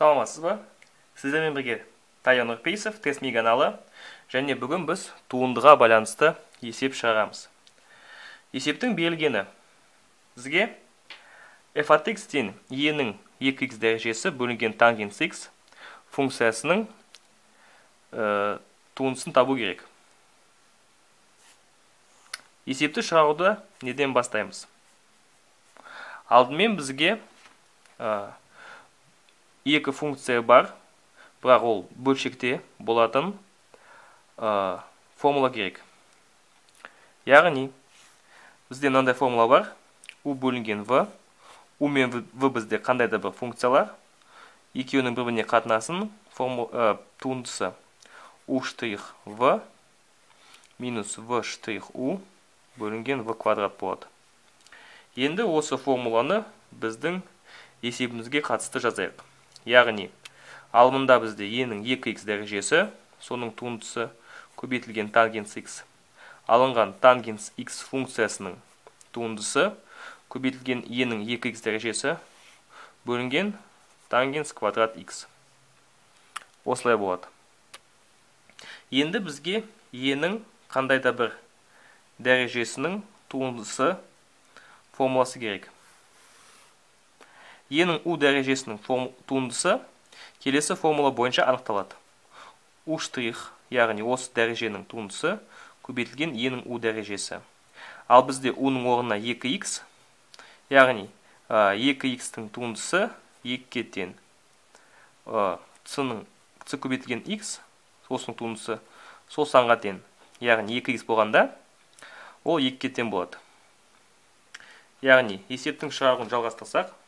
Саламатсыз ба? Сіздермен бірге Таян Нұрпейісов, Тест Ми каналы, және бүгін біз туындыға байланысты есеп шығарамыз. Есептің берілгені бізге f от x тең e-нің 2x дәрежесі бөлінген тангенс x функциясының туындысын табу керек. Есепті шығаруды неден бастаймыз? Алдымен бізге екі функция бар, бірақ ол бөлшекте болатын формула керек. Яғни бізде мынандай формула бар: u бөлінген v, u мен v бізде қандай да бір функциялар, екеуінің бір-біріне қатынасын туындысы u штрих v минус v штрих u бөлінген v квадрат болады. Енді осы формуланы біздің есебімізге қатысты жазайық. Яғни, алымында бізде e-нің 2x дәрежесі, соның туындысы көбейтілген тангенс x, алынған тангенс x функциясының туындысы көбейтілген e-нің 2x дәрежесі бөлінген тангенс квадрат x. Осылай болады. Енді бізге e-нің қандай да бір дәрежесінің туындысы формуласы керек. E-нің u дәрежесінің туындысы келесі формула бойынша анықталады. U штрих, яғни осы дәреженің туындысы көбейтілген e-нің u дәрежесі. Ал бізде u-ның орнына 2x, яғни 2x-тің туындысы 2-ге тең c көбейтілген x, осының туындысы сол санға тең. Яғни 2x болғанда ол 2-ге тең болады. Яғни есептің шығаруын жалғастырсақ,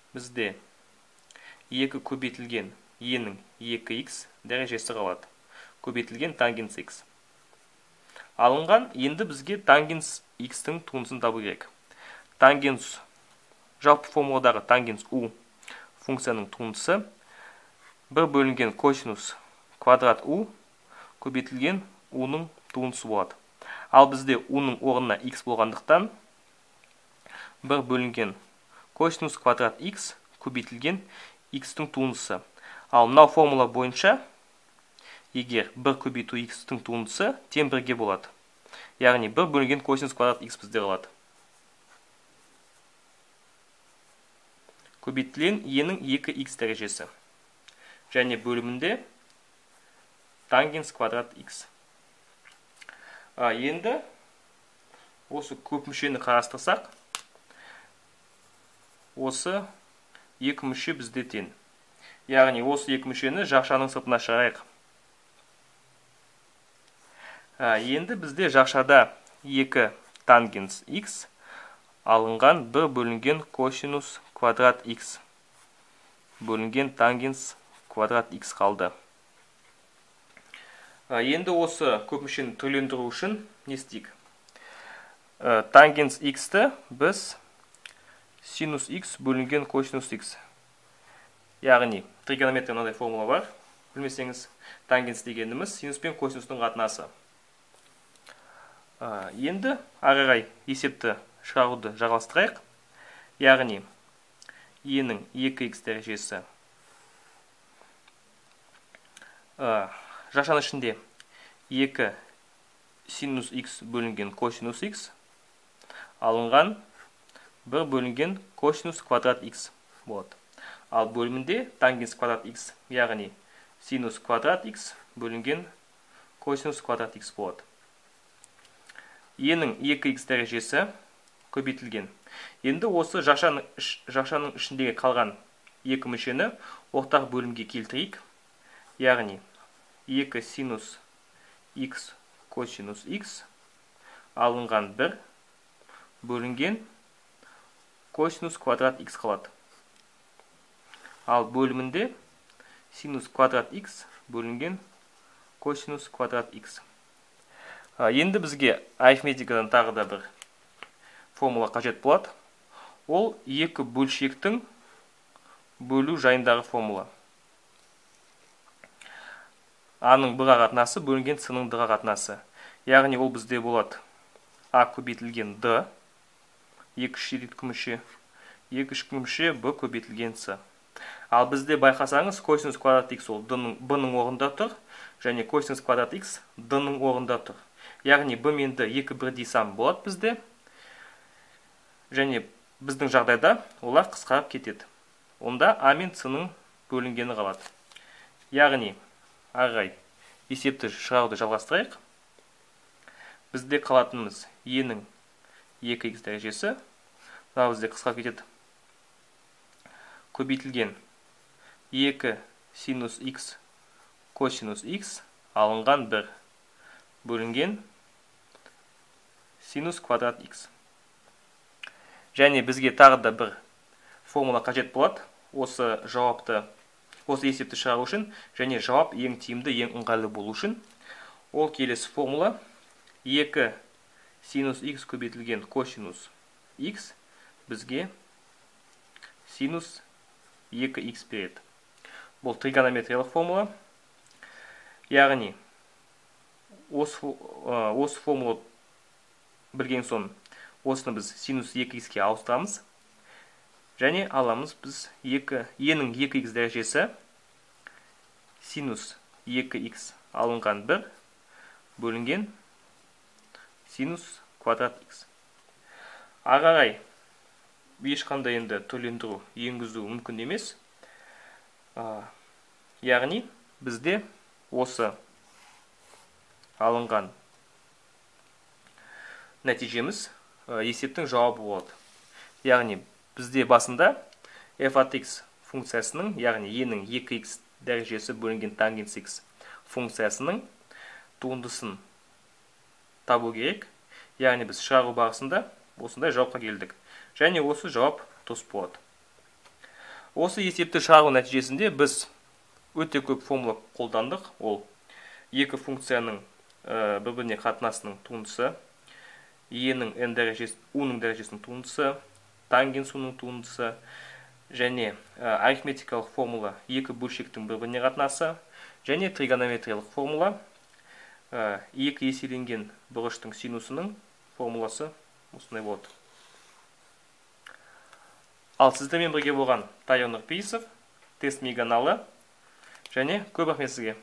бізде 2 көбейтілген e-нің 2x дәрежесі қалады, көбейтілген тангенс x. Алынған, енді бізге тангенс x-тің туындысын табу керек. Тангенс, жалпы формуладағы тангенс u функцияның туындысы 1 бөлінген косинус квадрат u көбейтілген u-ның туындысы болады. Ал бізде u-ның орнына x болғандықтан 1 бөлінген косинус квадрат x көбейтілген x-тің туындысы. Ал мынау формула бойынша егер 1 көбейту x-тің туындысы тең 1-ге болады. Яғни 1 бөлінген косинус квадрат x бізде қалады. Көбейтілген e-нің 2x дәрежесі. Және бөлімінде тангенс квадрат x. Енді осы көп мүшені қарастырсақ, осы екі мүше бізде тең. Яғни осы екі мүшені жақшаның сыртына шығарайық. Енді бізде жақшада 2 тангенс x алынған 1 бөлінген косинус квадрат x бөлінген тангенс квадрат x қалды. Енді осы көп мүшені түрлендіру үшін не істейік? Тангенс x-ті біз синус x бөлінген косинус x. Яғни тригонометрия мынандай формула бар. Білмесеңіз, тангенс дегеніміз синус пен косинустың қатынасы. Енді ары қарай есепті шығаруды жалғастырайық. Яғни e-нің 2x дәрежесі жақшаның ішінде 2 синус x бөлінген косинус x алынған 1 бөлінген косинус квадрат x болады. Ал бөлімінде тангенс квадрат x, яғни синус квадрат x бөлінген косинус квадрат x болады. E-нің 2x дәрежесі көбейтілген. Енді осы жақшаның ішіндегі қалған екі мүшені ортақ бөлімге келтірейік. Яғни 2 синус x косинус x алынған 1 бөлінген косинус квадрат x қалады. Ал бөлімінде синус квадрат x бөлінген косинус квадрат x. Енді бізге арифметикадан тағы да бір формула қажет болады. Ол екі бөлшектің бөлу жайындағы формула. А-ның B-ға қатынасы бөлінген С-ның D-ға қатынасы. Яғни ол бізде болады А көбейтілген D, 2 ширек мүше, 2 мүше B көбейтілген С. Ал бізде байқасаңыз, косинус квадрат x ол b-ның орнында тұр, және косинус квадрат x d-ның орнында тұр. Яғни b мен d екі бірдей сан болады бізде. Және біздің жағдайда олар қысқарып кетеді. Онда а мен c-ның бөлінгені қалады. Яғни ары қарай есепті шығаруды жалғастырайық. Бізде қалатынымыз e-нің 2x дәрежесі, мына бізде қысқарып кетеді, көбейтілген 2 синус x косинус x алынған 1 бөлінген синус квадрат x. Және бізге тағы да бір формула қажет болады осы жауапты, осы есепті шығару үшін, және жауап ең тиімді, ең ыңғайлы болу үшін. Ол келесі формула: 2 синус x көбейтілген косинус x бізге синус 2x береді. Бұл тригонометриялық формула. Яғни осы формула білген соң осыны біз синус 2x-ке ауыстырамыз. Және аламыз біз e-нің 2x дәрежесі синус 2x алынған 1 бөлінген синус квадрат x. Ары қарай ешқандай енді түрлендіру енгізу мүмкін емес. Яғни бізде осы алынған нәтижеміз есептің жауабы болады. Яғни бізде басында f от x функциясының, яғни e-нің 2x дәрежесі бөлінген тангенс x функциясының туындысын табу керек. Яғни біз шығару барысында осындай жауапқа келдік. Және осы жауап дұрыс болады. Осы есепті шығару нәтижесінде біз өте көп формула қолдандық. Ол екі функцияның бір-біріне қатынасының туындысы, e-нің n дәрежесі, u-ның дәрежесінің туындысы, тангенс u-ның туындысы, және арифметикалық формула екі бөлшектің бір-біріне қатынасы, және тригонометриялық формула екі еселенген бұрыштың синусының формуласы осындай болады. Ал сіздермен бірге болған Тайыр Нұрпейісов, Тест Ми каналы, және көп рахмет сізге.